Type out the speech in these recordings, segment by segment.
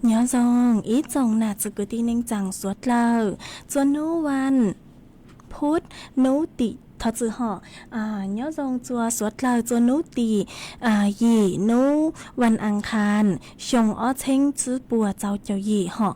Nyob zoo ib tsoom nam txiv kwv tij neej tsaa suav dlawg, txua nub vas phuv nub tim thov txwm hom, nyob zoo txua suav dlawg txua nub tim yim nub vas aas khas xyoo ob txheeb tsib puas txaus caum yim hom.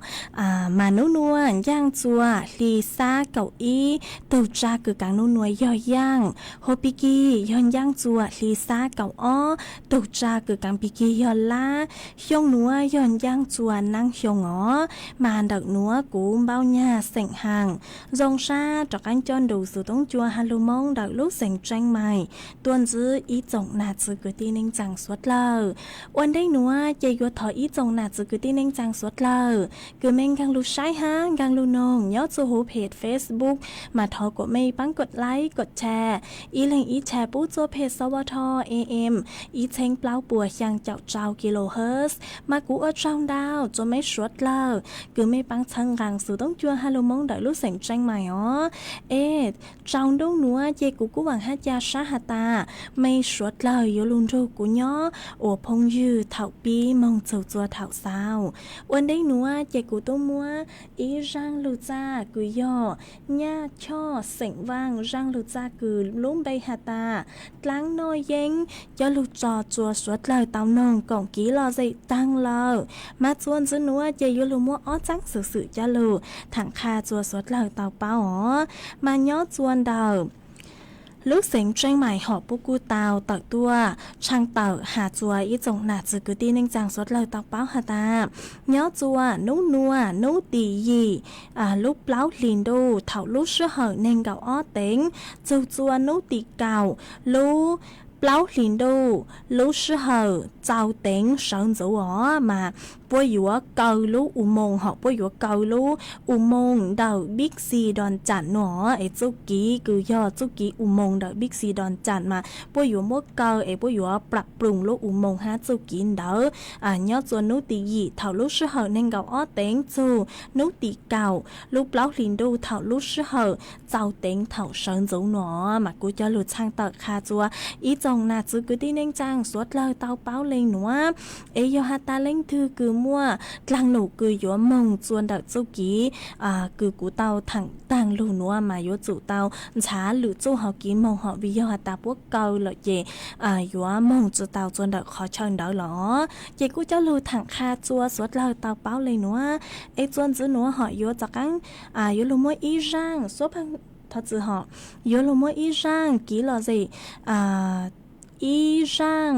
Mas nub nua ncaaj txua hli xab kaum ib, tug tsa kws kaav nub nua yog yaaj. Hauv pig kig yog ncaaj txua hli xab kaum ob, tug tsa kws kaav pig kig yog lab. Xyoo nuav yog ncaaj txua naab xyoo os. Mas ntawm nuav kuv Npauj Nyag xeem Haas zoo sab rov qaab coj nrug xuv toob cua ha lug Moob ntawm lub xeev Tseeb Mais tuaj ntsib ib tsoom nam txiv kwv tij neej tsaa suav dlawg. Ua ntej nuav ces yuav thov ib tsoom nam txiv kwv tij neej tsaa suav dlawg kws mej nkaag lug saib hab nkaag lug noog nyob txug huv phem Facebook, mas thov kuas mej paab kod like kod share, ib leeg ib share pub txua phem sawv tho am ib txheeb plaub puas xyaa caum rau kilohertz. Mas kuv ua tsaug ntau txua mej suav dlawg kws mej paab txhawb nqaa xuv toob cua ha lug Moob ntawm lub xeev Tseeb Mais os. Es tsaus ntuj nuav ces kuv kuj vaam hab ca sab has tas mej suav dlawg yuav lug nrug kuv nyob ua phooj ywg thaum pib moog txug txua thaum xaus. Ua ntej nuav ces kuv tub muab ib zaaj lug txaj kws yog nyaj choj xeem vaaj zaaj lug txaj kws lub npe has tas dlaab noj yeeb coj lug tso txua suav dlawg tau noog koom kiv lom zem taag lawm. Mas txua ntxiv nuav ces yuav lug muab ob tsaab xuv xwm coj lug thaam qha txua suav dlawg tau paub os. Mas nyob txua ntawm lub xeev Tseeb Mais hom puab kuj tau tawm tuaj tshaaj tawm has txua ib tsoom nam txiv kwv tij neej tsaa suav dlawg tau paub has tas nyob txua nub nua nub tim yim lub plaub hlis ntuj thaum lub sij hawm neeg nkaum ob teev txug txua nub tim kaum lub plaub hlis ntuj lub sij hawm txaus teev sawv ntxuv os, mas puab yuav kaw lub u moos hom puab yuav kaw lub u moos ntawm Big C Don Cham nuav es txuj kiv kws yog txuj kiv u moos ntawm Big C Don Cham mas puab yuav muab kaw es puab yuav plam ploos lub u moos hab txuj kiv ntawd nyob txua nub tim yim thaum lub sij hawm neeg nkaum ob teev txug nub tim kaum lub plaub hlis ntuj thaum lub sij hawm txaus teev thaum sawv ntxuv nuav. Mas kuv coj lug txhaaj tawm qha txua ib tsoom nam txiv kwv tij neej tsaa suav dlawg tau paub le nuav. Es yog has tas leej twg kws muaj dlaag num kws yuav moog txua ntawm txuj kiv kws kuv tau thaam taag lug nuav mas yuav tsum tau ntxhaav lwm txuj hauv kiv moog hom vim yog has tas puab kaw lawm ces yuav moog tsi tau txua ntawm qhov chaw ntawd los. Ces kuj coj lug thaam qha txua suav dlawg tau paub le nuav. Es txua ntxiv nuav hom yuav rov qaab yuav lug muab ib zaaj suav pheej thov txwm hom yuav lug muab ib zaaj kiv lom zem ib zaaj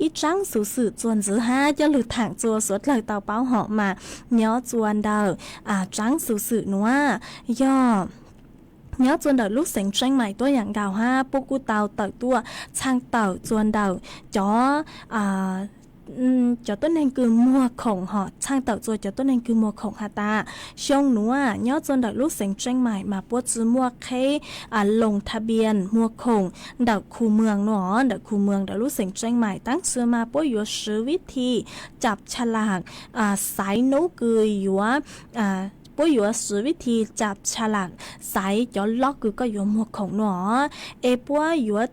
ib tsaab xuv xwm txua ntxiv hab coj lug thaam txua suav dlawg tau paub hom mas nyob txua ntawm tsaab xuv xwm nuav yog nyob txua ntawm lub xeev Tseeb Mais tuab yaam nkaus hab puab kuj tau tawm tuaj txhaaj tawm txua ntawm cov cov tuab neeg kws muag khoom hom txhaaj tawm txua cov tuab neeg kws muag khoom has tas xyoo nuav nyob txua ntawm lub xeev Tseeb Mais mas puab tsi muaj qheb loo tha bias muag khoom ntawm khu mws nuav, ntawm khu mws ntawm lub xeev Tseeb Mais, tab sis mas puab yuav swv vib thi cab tsha lam xaiv nub kws yuav puab yuav swv vib thi cab tsha lam xaiv cov lob kws koj yuav muag khoom nuav, es puab yuav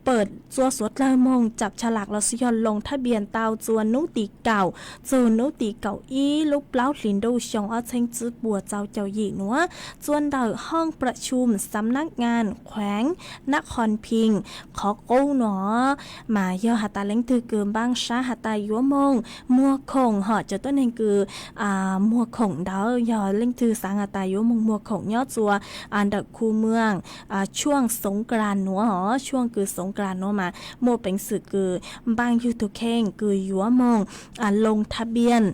pawm txua suav dlawg moog cab tsha lam lossis yog loo tha bias tau txua nub tim kaum txug nub tim kaum ib lub plaub hlis ntuj xyoo ob txheeb tsib puas txaus caum yim nuav, txua ntawm hoob pram tshum xam nab ngaa khueev nab qhoo pheej qhov qub nuav. Mas yog has tas leej twg kws npaaj sab has tas yuav moog muag khoom hom cov tuab neeg kws muag khoom ntawd yog leej twg xaav has tas yuav moog muag khoom nyob txua ntawm khu mws tshuaj xoov klas nuav os, tshuaj kws xoov klas nuav mas muaj peev xwm kws npaaj yug tug kheej kws yuav moog loo tha bias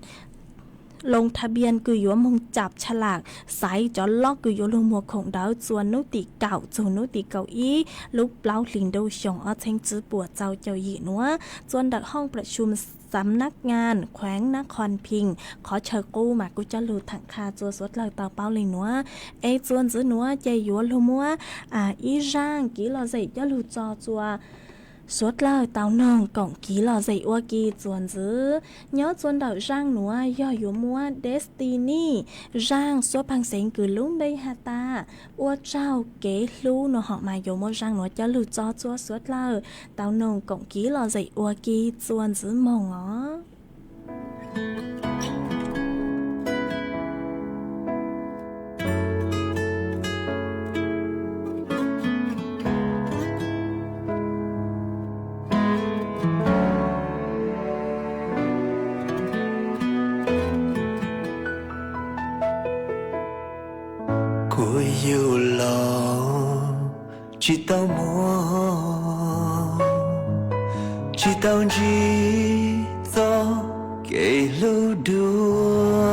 loo tha bias kws yuav moog cab tsha lam xaiv cov lob kws yuav lug muag khoom ntawd txua nub tim kaum txug nub tim kaum ib lub plaub hlis ntuj xyoo ob txheeb tsib puas txaus caum yim nuav, txua ntawm hoob pram tshum xam nab ngaa khueev nab qhoo pheej qhov chaw qub mas kuj coj lug thaam qha txua suav dlawg tau paub le nuav. Es txua ntxiv nuav ces yuav lug muab ib zaaj kiv lom zem coj lug tso txua suav dlawg tau noog koom kiv lom zem ua ke txua ntxiv. Nyob txua ntawm zaaj nuav yog yuav muab Destiny zaaj suab phaaj xeev kws lub npe has tas ua tsaug kev hlub nuav hom mas yuav muab zaaj nuav coj lug tso txua suav dlawg tau noog koom kiv lom zem ua ke txua ntxiv moog os. tsis tau muaj, tsis tau ntsib txoj kev hlub dua.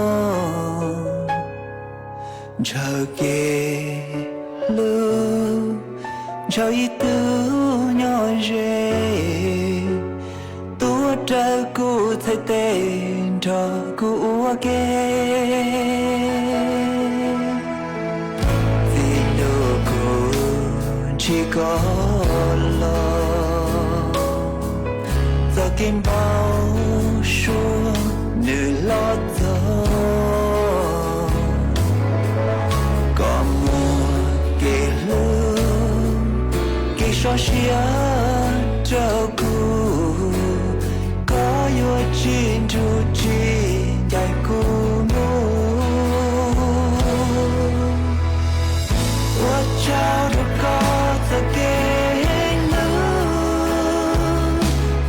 Ntshaw kev hlub, ntshaw ib tug nyob ze, tuav rawv kuv txhais tes nrog kuv ua ke. Txij hnub kuv ntsib koj los, txoj kev npau suav nws los txog. Koj muaj kev hlub, kev sov siab rau kuv, koj yuav tsis nrug tsis ncaim kuv mus. Ua tsaug rau koj txoj kev hlub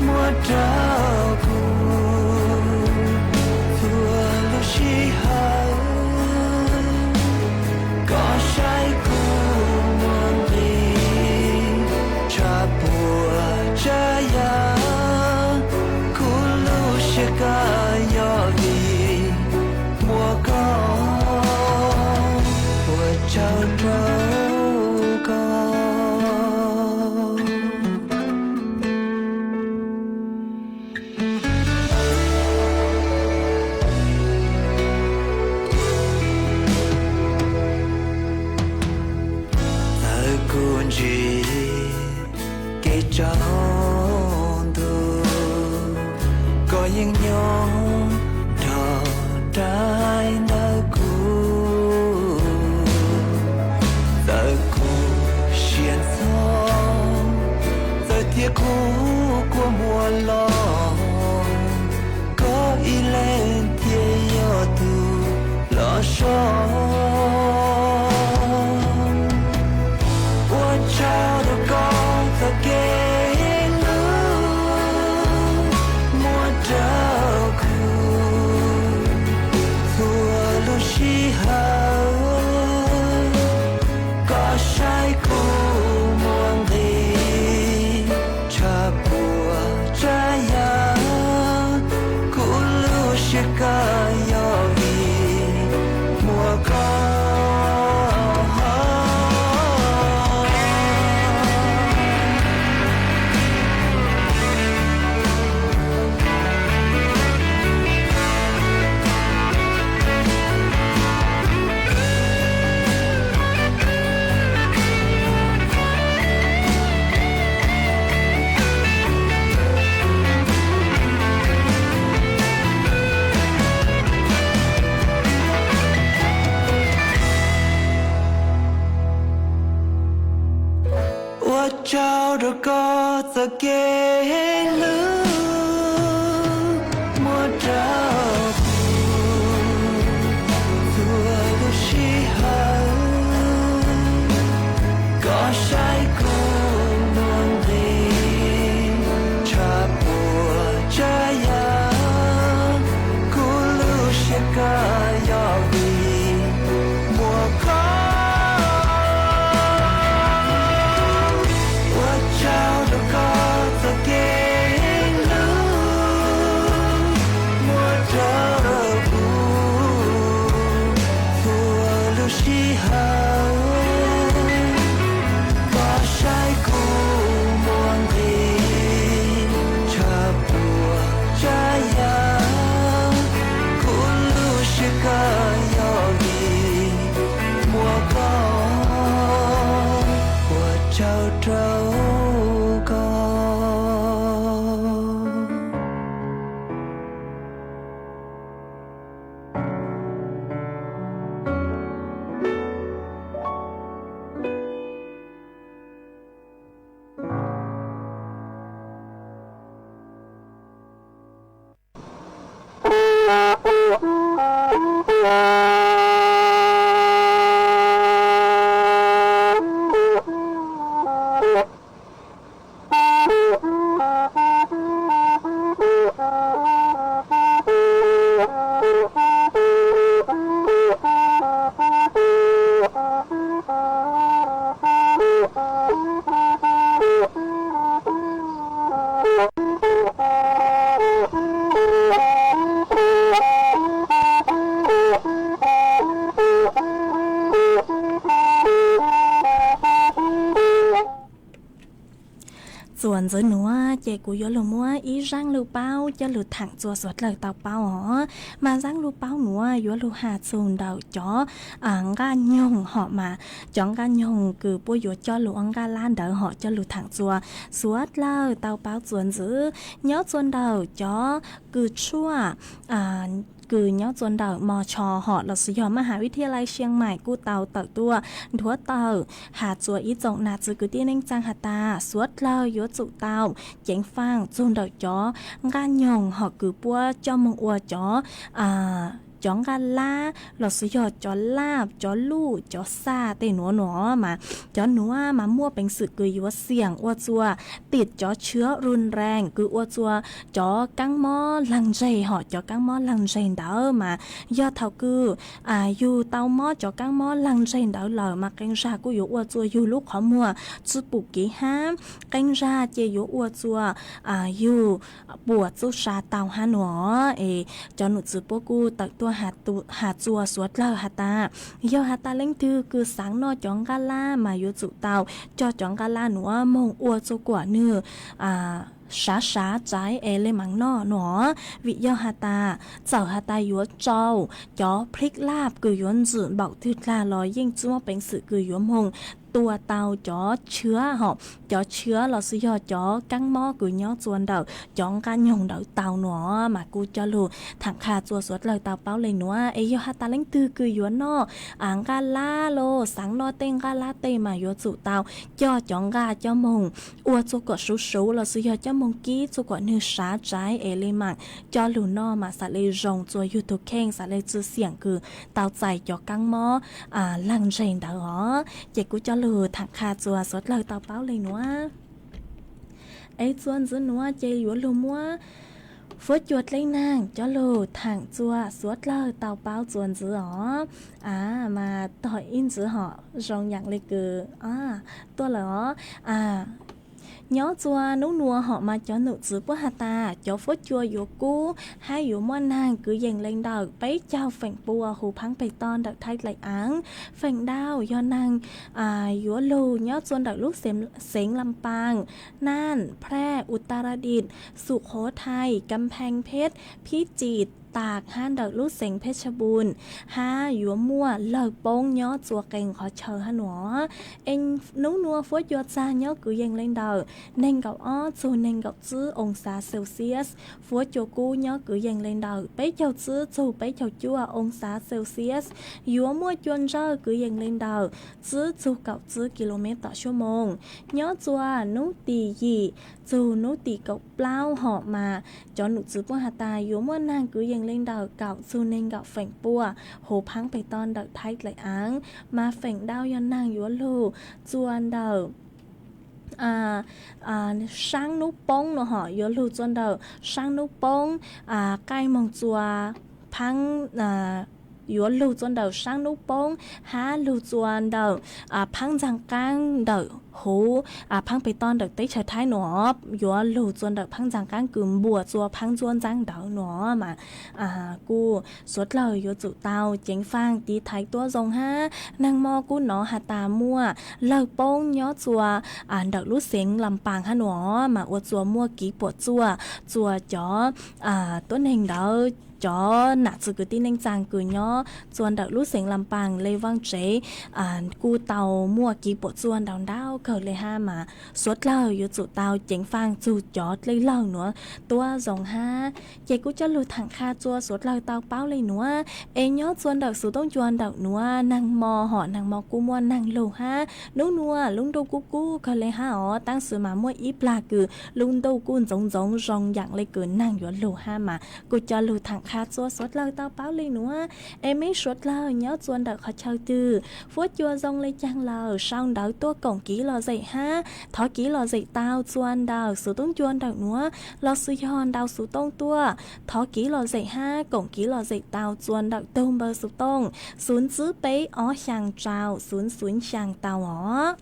muab rau kuv txhua lub sij hawm. Koj saib kuv muaj nqis tshaj puas tsav yam, kuv lub siab kaj yog vim muaj koj. Ua tsaug rau koj. Txawm kuv ntsib kev tsaus ntuj, koj yeej nyob nrog nraim ntawm kuv. Txawm kuv siab ntxhov, txawm tias kuv kua muag los, koj ib leeg thiaj yog tus los so. Ua tsaug rau koj txoj kev hlub muab rau kuv txhua lub sij hawm. Koj saib kuv muaj nqis tshaj puas tsav yam, kuv lub siab kaj yog vim muaj koj. Ua tsaug rau koj txoj kev hlub muab rau kuv txhua lub sij hawm. Koj saib kuv muaj nqis tshaj puas tsav yam, kuv lub siab kaj yog vim muaj koj. Ua tsaug rau koj txoj kev hlub muab rau kuv txhua lub sij hawm. Koj saib kuv muaj nqis tshaj puas tsav yam, kuv lub siab kaj yog vim muaj koj. Ua tsaug rau koj. Ntxiv nuav ces kuv yuav lug muab ib zaab lug paub coj lug thaam txua suav dlawg tau paub os. Mas zaab lug paub nuav yuav lug has txug ntawm cov nqaj nyoog hom mas cov nqaj nyoog kws puab yuav coj lug ua nqaj lab ntawd hom coj lug thaam txua suav dlawg tau paub txuas ntxiv. Nyob txua ntawm cov kws tshuaj kws nyob txua ntawm mos tshos hom los sis yog maj has vib thia lais Siab Mais kuj tau tawm tuaj nthuav tawm has txua ib tsoom nam txiv kwv tij neej tsaa has tas suav dlawg yuav tsum tau ceev faaj txug ntawm cov nqaj nyoog hom kws puab coj moog ua cov cov nqaj lab los sis yog cov laj, cov luj, cov xaj tej nuav nuav mas cov nuav mas muaj peev xwm kws yuav xiam ua txua tim cov tshwab run rees kws ua txua cov kaab mob laag ntseg hom cov kaab mob laag ntseg ntawd mas yog thaum kws yug tau mob cov kaab mob laag ntseg ntawd lawm mas qee zag kuj yuav ua txua yug lub qhov muag tsi pum kev hab, qee zag ces yuav ua txua yug puam txuj sa tau hab nuav. Es cov num txwv puab kuj tawm tuaj has txua suav dlawg has tas yog has tas leej twg kws xaav noj cov nqaj lab mas yuav tsum tau coj cov nqaj lab nuav moog ua txua kuam nwg sav sav tsaiv es le maam noj nuav. Vim yog has tas txawm has tas yuav tsau cov plib laj kws yuav ntsum npaum twg dlaag los yeej tsi muaj peev xwm kws yuav moog tua tau cov tshwab hom cov tshwab los sis yog cov kaab mob kws nyob txua ntawm cov nqaj nyoog ntawd tau nuav. Mas kuj coj lug thaam qha txua suav dlawg tau paub le nuav. Es yog has tas leej twg kws yuav noj nqaj lab los xaav noj tej nqaj lab tej mas yuav tsum tau coj cov nqaj coj moog ua txua kuam suv suv los sis yog coj moog kib txua kuam nwg sav tsaiv es le maam coj lug noj mas xaav le zoo txua yug tug kheej, xaav le tsi xiam kws tau txais cov kaab mob laag ntseg ntawd os. Ces kuj coj lug thaam qha txua suav dlawg tau paub le nuav. Es txua ntxiv nuav ces yuav lug muab fuab cua dleb naag coj lug thaam txua suav dlawg tau paub txua ntxiv os. A, mas tog ib ntxiv hom zoo yaam le kws tuaj lawm os. Nyob txua nub nuav hom mas cov num txwv puab has tas cov fuab cua yuav kub hab yuav muaj naag kwv yees le ntawm peb caug feem pua huv phaab peg toj ntawm Thaib dlaim aav. Feem ntau yog naag yuav lug nyob txua ntawm lub xeev Lam Paas, Naj, Phraj, Utaradit, Sukhothai, Kampheej Pheb, Phij Tsim, Taag hab ntawm lub xeev Phej Tsha Npum, hab yuav muaj lawg poob nyob txua qee qhov chaw hab nuav. Es nub nuav fuab cua txag nyob kwv yees le ntawm neeg nkaum ob txug neeg nkaum tsib oo xav Celsius. Fuab cua kub nyob kwv yees le ntawm peb caug tsib txug peb caug cuaj oo xav Celsius. Yuav muaj cua ntsawj kwv yees le ntawm tsib txug kaum tsib kis lus mev tom suab moos. Nyob txua nub tim yim txug nub tim kaum plaub hom mas cov num txwv puab has tas yuav muaj naag kwv yees le ntawm kaum txug neeg nkaum feem pua huv phaab peg toj ntawm Thaib dlaim aav. Mas feem ntau yog naag yuav lug txua ntawm saab nub poob nuav hom, yuav lug txua ntawm saab nub poob qaij moog txua phaab, yuav lug txua ntawm saab nub poob hab lug txua ntawm phaab ntxaag qaab ntawm huv phaab peg toj ntawm teb chaws Thaib nuav, yuav lug txua ntawm phaab ntxaag qaab kws npuas txua phaab ntxuab ntxaab ntawd nuav mas kuj suav dlawg yuav tsum tau ceev faaj tiv thaiv tuab zoo hab. Naag mo kuj nov has tas muaj lawg poob nyob txua ntawm lub xeev Lam Paas hab nuav mas ua txua muaj kiv puam txuaj txua cov tuab neeg ntawd, cov nam txiv kwv tij neej tsaa kws nyob txua ntawm lub xeev Lam Paas le vaaj tsev kuj tau muaj kiv puam txuaj ntau ntau kawg le hab mas suav dlawg yuav tsum tau ceev faaj txug cov dlej lawg nuav tuab zoo hab. Ces kuj coj lug thaam qha txua suav dlawg tau paub le nuav. Es nyob txua ntawm Xuv Toob Ncua ntawm nuav naag mo hom naag mo kuj muaj naag lug hab. Nub nuav lub ntuj kuj kub kawg le hab os, tab sis mas muaj ib plag kws lub ntuj kuj ntxoov ntxoov zoo yaam le kws naag yuav lug hab mas kuj coj lug thaam qha txua suav dlawg tau paub le nuav. Es mej suav dlawg nyob txua ntawm qhov chaw twg, fuab cua zoo le caag lawm sau ntawv tuaj koom kiv lom zem hab thov kiv lom zem tau txua ntawm Xuv Toob Ncua ntawm nuav los sis yog ntau Xuv Tooj tuaj. Thov kiv lom zem hab koom kiv lom zem tau txua ntawm tug npawb Xuv Tooj xuv tsib peb ob xyaa rau xuv xuv xyaa tau os.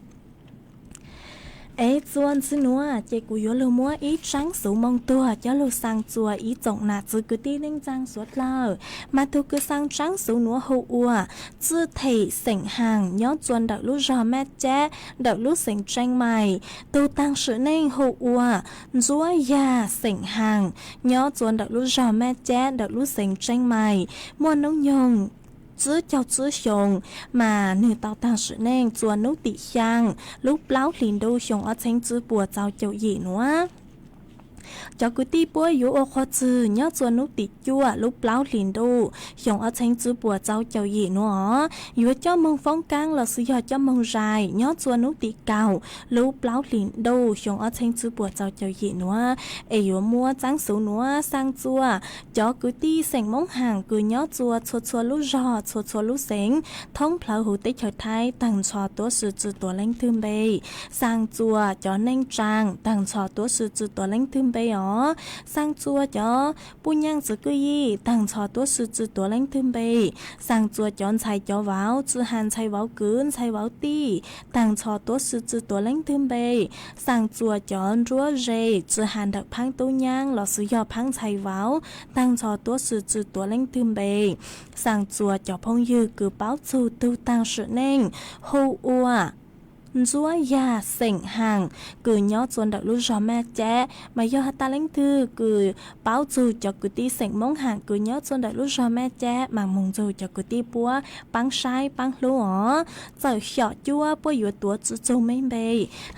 Es txuas ntxiv nuav ces kuv yuav lug muab ib tsaab xuv moo tuag coj lug xaa txuas ib tsoom nam txiv kwv tij neej tsaa suav dlawg. Mas tug kws xaa tsaab xuv nuav hu ua Txwj Them xeem Haam nyob txuas ntawm lub zog Mab Cab ntawm lub xeev Tseeb Mais. Tug taag sim neej hu ua Ntsuab Yag xeem Haam nyob txuas ntawm lub zog Mab Cab ntawm lub xeev Tseeb Mais. Muaj nub nyoog tsib caug tsib xyoo, mas nwg tau taag sim neej txuas nub tim xyaa lub plaub hlis ntuj xyoo ob txheeb tsib puas txaus caum yim nuav. Cov kwv tij puab yuav ua qhua txwg nyob txuas nub tim cuaj lub plaub hlis ntuj xyoo ob txheeb tsib puas txaus caum yim nuav os. Yuav coj moog foob kaab los xwb yog coj moog zais nyob txuas nub tim kaum lub plaub hlis ntuj xyoo ob txheeb tsib puas txaus caum yim nuav. Es yuav muab tsaab xuv nuav xaa txuas cov kwv tij xeem Moob Haam kws nyob txuas txhua txhua lub zog txhua txhua lub xeev thoob plawg huv teb chaws Thaib taag nrho tuab si tsi tuav leej twg npe. Xaa txuas cov neej tsaa taag nrho tuab si tsi tuav leej twg npe os. Xaa txuas cov puj nyaaj txiv kwj yij taag nrho tuab si tsi tuav leej twg npe. Xaa txuas cov ntxhais cov vauv tsi has ntxhais vauv kwv ntxhais vauv tij taag nrho tuab si tsi tuav leej twg npe. Xaa txuas cov nruab ze tsi has ntawm phaab tub nyaab los xwb yog phaab ntxhais vauv taag nrho tuab si tsi tuav leej twg npe. Xaa txuas cov phooj ywg kws paub txug tug taag sim neej hu ua Ntsuab Yag xeem Haam kws nyob txuas ntawm lub zog Mab Cab. Mas yog has tas leej twg kws paub txug cov kwv tij xeem Moob Haam kws nyob txuas ntawm lub zog Mab Cab mas moog nrug cov kwv tij puab paab saib paab hlub os. Txawm xyom cuab puab yuav tuav tsi txug mej npe,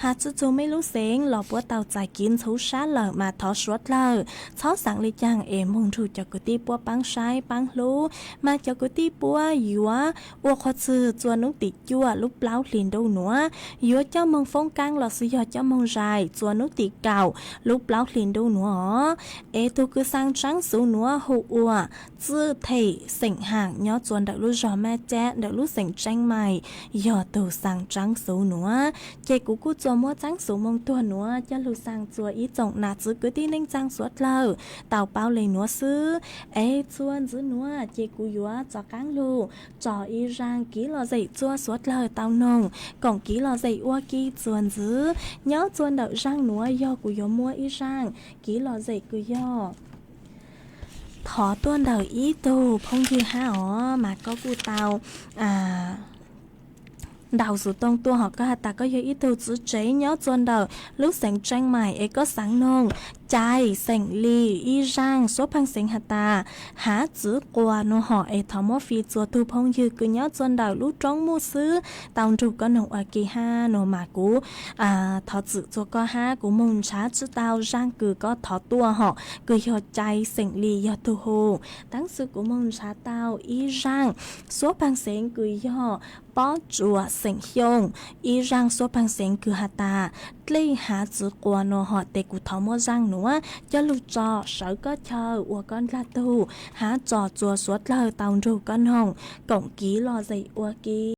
has tsi txug mej lub xeev los puab tau txais kiv ntxhuv sab lawm mas thov suav dlawg txhob xaav le caag es moog nrug cov kwv tij puab paab saib paab hlub. Mas cov kwv tij puab yuav ua qhua txwg txuas nub tim cuaj lub plaub hlis ntuj nuav, yuav coj moog foob kaab los xwb yog coj moog zais txuas nub tim kaum lub plaub hlis ntuj nuav os. Es tug kws xaa tsaab xuv nuav hu ua Txwj Them xeem Haam nyob txuas ntawm lub zog Mab Cab ntawm lub xeev Tseeb Mais, yog tug xaa tsaab xuv nuav. Ces kuv kuj tsuas muab tsaab xuv moo tuag nuav coj lug xaa txuas ib tsoom nam txiv kwv tij neej tsaa suav dlawg tau paub le nuav xwb. Es txuas ntxiv nuav ces kuv yuav rov qaab lug tso ib zaaj kiv lom zem txuas suav dlawg tau noog koom kiv lom zem ua ke txuas ntxiv. Nyob txuas ntawm zaaj nuav yog kuv yuav muab ib zaaj kiv lom zem kws yog thov tuaj ntawm ib tug phooj ywg hab os, mas koj kuj tau ntaus xuv tooj tuaj hos koj has tas koj yog ib tug txiv tsev nyob txuas ntawm lub xeev Tseeb Mais es koj xaav noog Cai xeem Lis ib zaaj suab pheej xeev has tas Hav Txwv Quas nuav hos es thov muab fij txuas tug phooj ywg kws nyob txuas ntawm lub roob Muj Xwb tau nrug koj noog ua ke hab nuav mas kuv thov txim txuas koj hab kuv moog nrhav tsi tau zaaj kws koj thov tuaj hos kws yog Cai xeem Lis yog tug hu. Tab sis kuv moog nrhav tau ib zaaj suab pheej xeev kws yog Pob Tsuas xeem Xyooj ib zaaj suab pheej xeev kws has tas Dlej Hav Txwv Quas nuav hos tes kuv thov muab zaaj nuav coj lug tso sawv koj chaw ua koj ndlag tug hab tso txuas suav dlawg tau nrug koj noog koom kiv lom zem ua ke.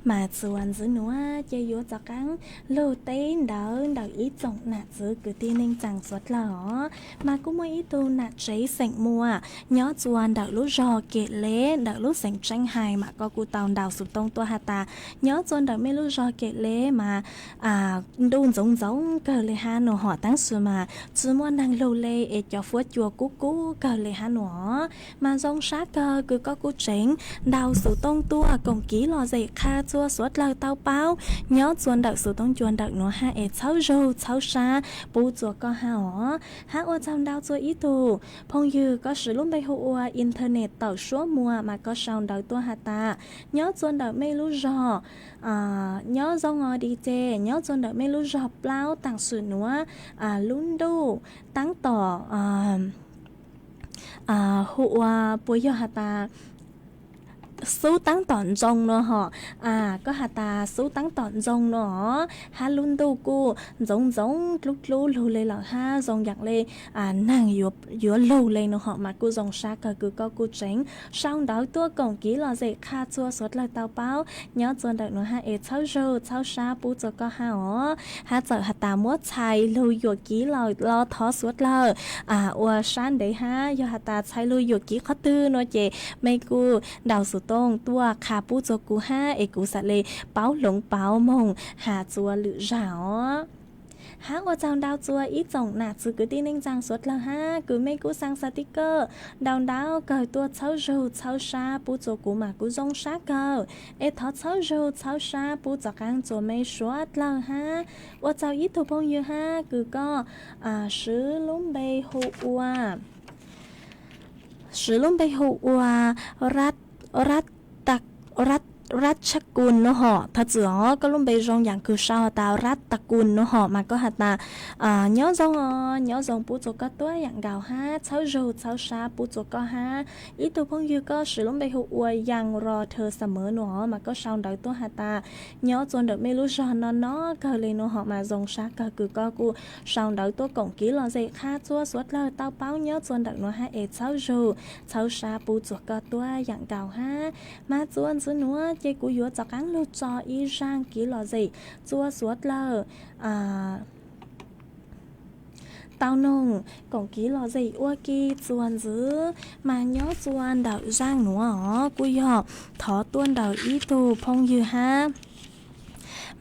Mas txuas ntxiv nuav ces yuav rov qaab lug teb ntawv ntawm ib tsoom nam txwv kwv tij neej tsaa suav dlawg os. Mas kuj muaj ib tug nam tsev xeem Muas nyob txuas ntawm lub zog Kem Lev ntawm lub xeev Tseeb Hais, mas koj kuj tau ntaus xuv tooj tuaj has tas nyob txuas ntawm mej lub zog Kem Lev mas ntuj ntxoov ntxoov kawg le hab nua hom, taab sis mas tsi muaj neeg lug le es cov huab cua kub kub kawg le hab nua. Mas zoo sab kawg kws koj kuj tseem ntaus xuv tooj tuaj koom kiv lom zem qha txua suav dlawg tau paub nyob txuas ntawm xuv tooj cua ntawm nuav hab es txhawb zug txhawb sab pub txua koj hab os. Hab ua tsaug ntau txua ib tug phooj ywg koj siv lub npe hu ua internet tawm suab Muas mas koj sau ntawv tuaj has tas nyob txuas ntawm mej lub zog, nyob zoo os di ces nyob txuas ntawm mej lub zog plaub taam sim nuav lub ntuj taab tom hu ua puas yog has tas xub taab tom ntxoo nua hom, koj has tas xub taab tom ntxoo nua hab lub ntuj kuj ntxoov ntxoov dlub dlub lug le lawm hab zoo yaam le neeg yuav lug le nua hom mas kuj zoo sab kawg kws koj kuj tseem sau ntawv tuaj koom kiv lom zem qha txua suav dlawg tau paub nyob txuas ntawm nuav hab es txhawb zug txhawb sab pub txua koj hab os. Hab txawm has tas muab txhais lug yuam kiv lawm los thov suav dlawg ua sab ntev hab yog has tas txhais lug yuam kiv qhov twg nua ces mej kuj ntaus xuv tooj tuaj qha pub txua kuv hab es kuv xam le paub hloov pauv moog has txua lwm zag os. Hab ua tsaug ntau txua ib tsoom nam txwv kwv tij neej tsaa suav dlawg hab kws mej kuj xaa xas tib kawj ntau ntau kawg tuaj txhawb zug txhawb sab pub txua kuv mas kuj zoo sab kawg es thov txhawb zug txhawb sab pub txav qaab txua mej suav dlawg hab. Ua tsaug ib tug phooj ywg hab kws koj siv lub npe hu ua siv lub npe hu ua Rab Tshab Kun nua hom. Thov txim os, koj lub npe zoo yaam kws sau has tas Rab Tshab Kun nua hom mas koj has tas nyob zoo os, nyob zoo pub txua koj tuab yaam nkaus hab txhawb zug txhawb sab pub txua koj hab. Ib tug phooj ywg koj siv lub npe hu ua Yaj Ros Thawv Xamev nua hom mas koj sau ntawv tuaj has tas nyob txua ntawm mej lub zog no no kawg le nua hom mas zoo sab kawg kws koj kuj sau ntawv tuaj koom kiv lom zem qha txua suav dlawg tau paub nyob txua ntawm nuav hab es txhawb zug txhawb sab pub txua koj tuab yaam nkaus hab. Mas txua ntxiv nuav ces kuv yuav txav qaab lug tso ib zaaj kiv lom zem txua suav dlawg tau noog koom kiv lom zem ua ke txua ntxiv. Mas nyob txua ntawm zaaj nuav os kuj yog thov tuaj ntawm ib tug phooj ywg hab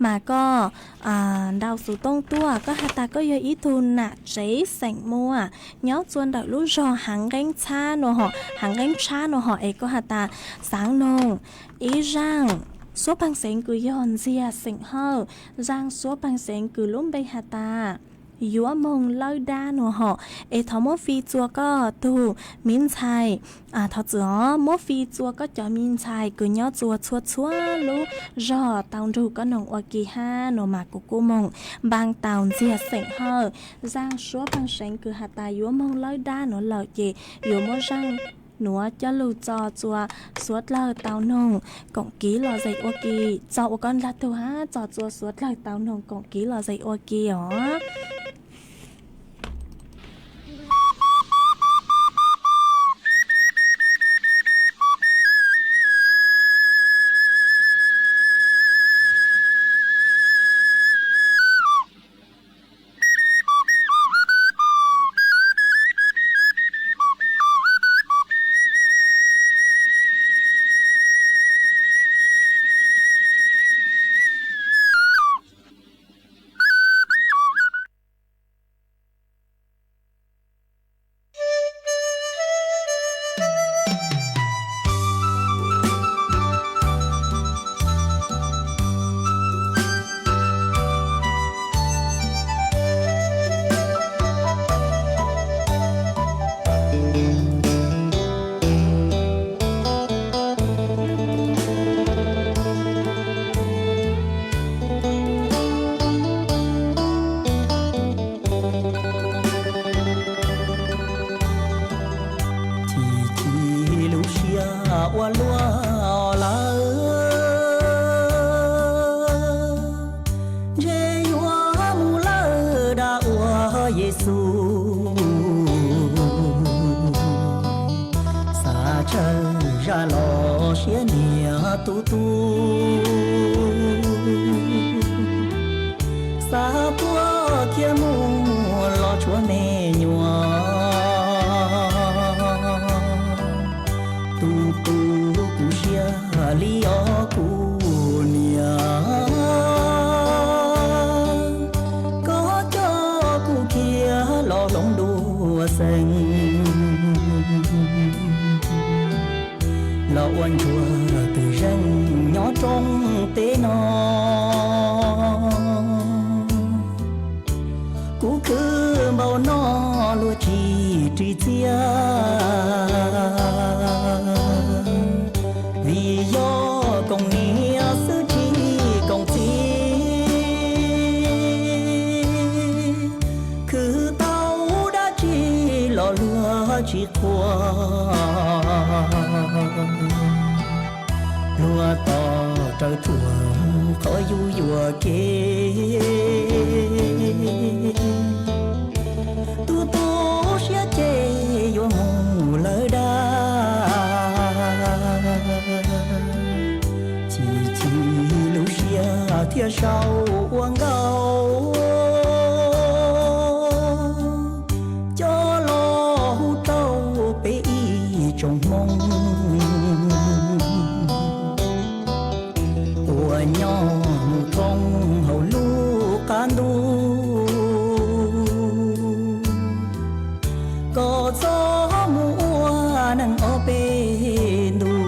mas koj ntaus xuv tooj tuaj koj has tas koj yog ib tug nam tsev xeem Muas nyob txua ntawm lub zog Hav Nqeeb Tshab nua hom, Hav Nqeeb Tshab nua hom es koj has tas xaav noog ib zaaj suab pej xeem kws yog ntxiag xeem Hawj, zaaj suab pej xeem kws lub npe has tas yuav moog lawb dab nua hom es thov muab fij txua koj tug miv ntxhais. Thov txim os, muab fij txua koj cov miv ntxhais kws nyob txua txhua txhua lub zog tau nrug koj noog ua ke hab nua mas kuv kuj moog npaa tau ntxiag xeem Hawj. Zaaj suab pej xeem kws has tas yuav moog lawb dab nuav lawm ces yuav muab zaaj nuav coj lug tso txua suav dlawg tau noog koom kiv lom zem ua ke. Tso ua koj nrag tug hab tso txua suav dlawg tau noog koom kiv lom zem ua ke os. Niam tus tub, xav tuaj kiag mus los tshuav me nyuam. Tus tub, kuv siab li os kuv niam, koj coj kuv kiag los hloov dua xeev, los ua ntsuag twm zeej nyob roob teb no. Kuv khwv npaum no luag tsis ris txiaj, vim yog koom niam xwb tsis koom txiv. Khwv tau dab tsi los luag tsis qhuas, luag tos raws thuam qhov yus yuam kev. Tus tub, siab ces yuav mus lawm dag, chim chim lub siab thiaj sau ua nkauj, coj los hu rau peb ib tsoom Hmoob uas nyob mus thoob hauv lub qab ntuj, kom txhob mus ua neeg ob peb ntus.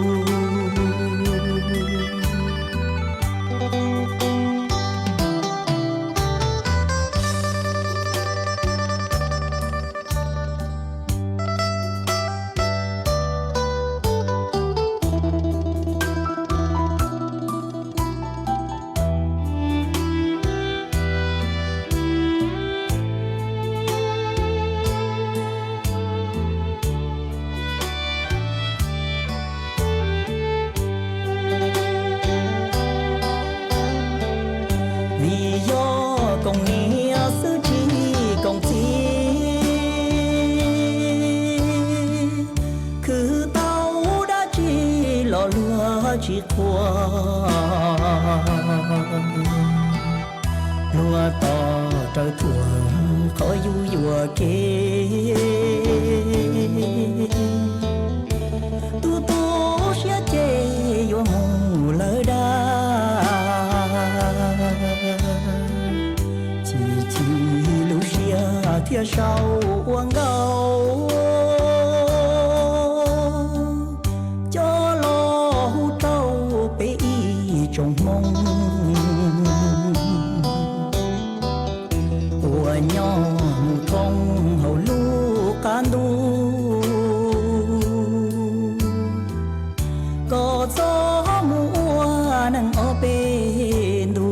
Vim yog koom niam xwb tsis koom txiv, khwv tau dab tsi los luag tsis qhuas, luag tos raws thuam qhov yus yuam kev. Tus tub, siab ces yuav mus lawm dag, chim chim lub siab thiaj sau ua nkauj, coj los hu rau peb ib tsoom Hmoob uas nyob mus thoob hauv lub qab ntuj, kom txhob mus ua neeg ob peb ntus.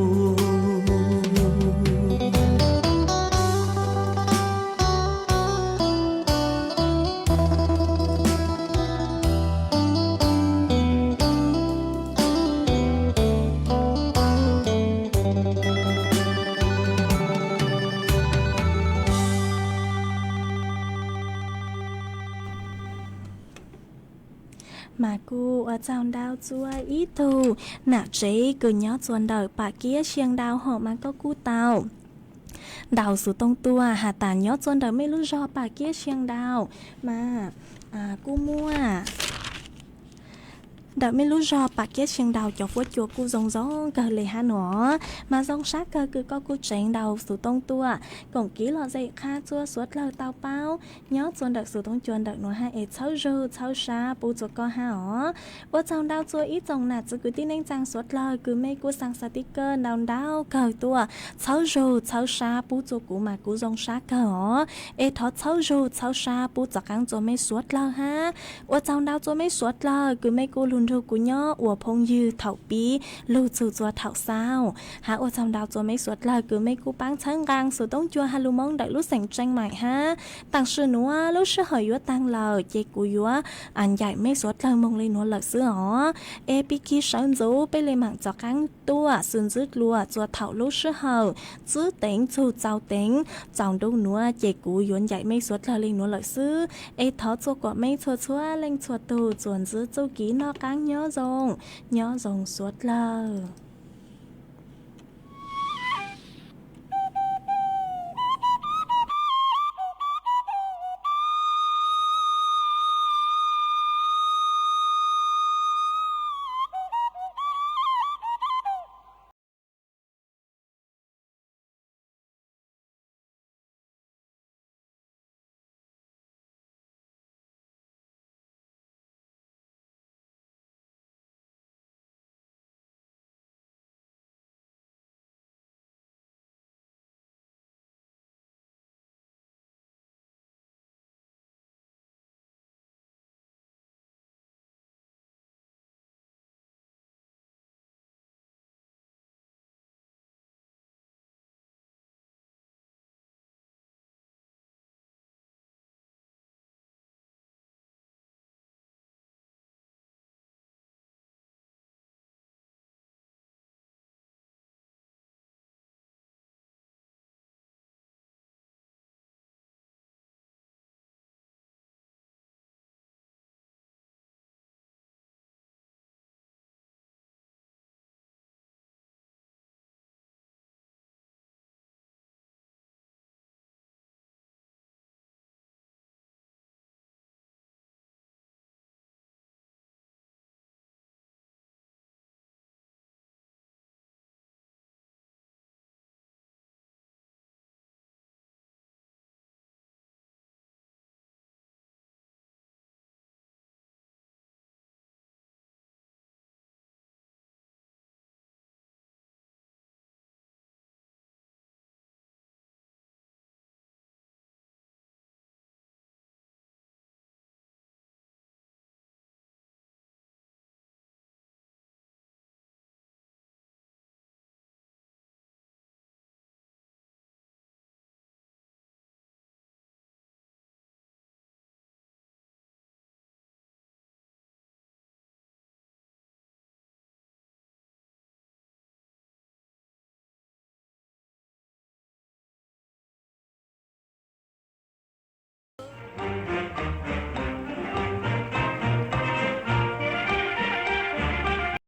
Mas kuj ua tsaug ntau txua ib tug nam tsev kws nyob txua ntawm Pam Kiab Xyeem Daus hom mas koj kuj tau ntaus xov tooj tuaj has tas nyob txua ntawm mej lub zog Pam Kiab Xyeem Daus mas kuj muaj ntawm mej lub zog Pam Kiab Xyeem Daus cov fuab cua kuj zoo zoo kawg le hab nuav. Mas zoo sab kawg kws koj kuj tseev ntaus xov tooj tuaj koom kib los zem qha txua suav dlawg tau paub nyob txua ntawm xov tooj cua ntawm nuav hab es txhawb zug txhawb sab pub txua koj hab os. Ua tsaug ntau txua ib tsoom nam txiv kwv tij neej tsaa suav dlawg kws mej kuj xaa xaa tib kawj ntau ntau kawg tuaj txhawb zug txhawb sab pub txua kuv mas kuv zoo sab kawg os. Es thov txhawb zug txhawb sab pub txav qaab txua mej suav dlawg hab. Ua tsaug ntau txua mej suav dlawg kws mej kuj lug nrug kuv nyob ua phooj ywg thaum pib lug txug txua thaum xaus hab. Ua tsaug ntau txua mej suav dlawg kws mej kuj paab txhawb nqaa xov tooj cua has lug Moob ntawm lub xeem Tseej Maim hab. Taam sim nuav lub sij hawm yuav taag lawm ces kuv yuav ncaim mej suav dlawg moog le nuav lawm xwb os. Es pib kig sawv ntxuv peb le maam txav qaab tuaj xwb ntxwv dlua txua thaum lub sij hawm txwb teev txug txaus teev txaus ntuj nuav ces kuv yuav ncaim mej suav dlawg le nuav lawm xwb. Es thov txua kuas mej txhua txhua leej txhua tug txuas ntxiv txuj kev noj Nyob zoo, nyob zoo suav dlawg.